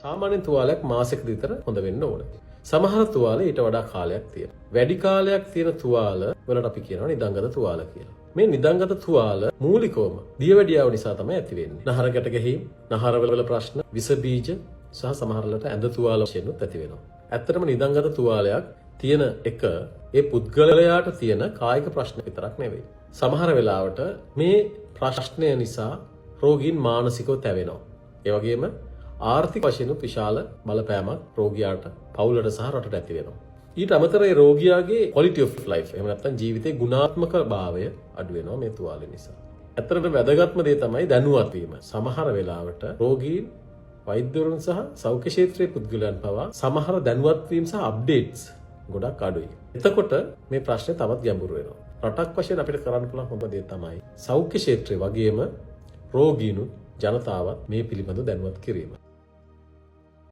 සාමාන්‍යයෙන් තුවාලයක් මාසෙක විතර හොඳ වෙන්න ඕන. සමහර තුවාල ඊට වඩා කාලයක් තියෙනවා. වැඩි කාලයක් තියෙන තුවාල වලට අපි කියනවා නිදන්ගත තුවාල කියලා. මේ නිදන්ගත තුවාල මූලිකවම දියවැඩියාව නිසා තමයි ඇති වෙන්නේ. නහර ගැට ගැහීම්, නහරවල ප්‍රශ්න, විස බීජ සහ සමහරවිට ඇඳ තුවාල වශයෙන් ඇති වෙනවා. ඇත්තටම නිදන්ගත තුවාලයක් තියෙන එක ඒ පුද්ගලයාට තියෙන කායික ප්‍රශ්න විතරක් නෙවෙයි. සමහර වෙලාවට මේ ප්‍රශ්නය නිසා රෝගීන් මානසිකව තැවෙනවා. ඒ වගේම ආර්ථික වශයෙන් විශාල බලපෑමක් රෝගියාට, පවුලට සහ රටට ඇති වෙනවා. ඊට අමතරව ඒ රෝගියාගේ quality of life, එහෙම නැත්නම් ජීවිතයේ ගුණාත්මක භාවය අඩු වෙනවා මේ තුවාලය නිසා. ඇත්තටම වැදගත්ම දේ තමයි දැනුවත් වීම. සමහර වෙලාවට රෝගීන්, වෛද්‍යවරුන් සහ සෞඛ්‍ය ක්ෂේත්‍රයේ පුද්ගලයන් පවා සමහර දැනුවත් වීම සහ අප්ඩේට්ස් ගොඩක් අඩුයි. එතකොට මේ ප්‍රශ්නේ තවත් ගැඹුරු වෙනවා. රටක් වශයෙන් අපිට කරන්න පුළුවන් හොඳ දේ තමයි සෞඛ්‍ය ක්ෂේත්‍රය වගේම රෝගීනුත් ජනතාවත් මේ පිළිබඳව දැනුවත් කිරීම.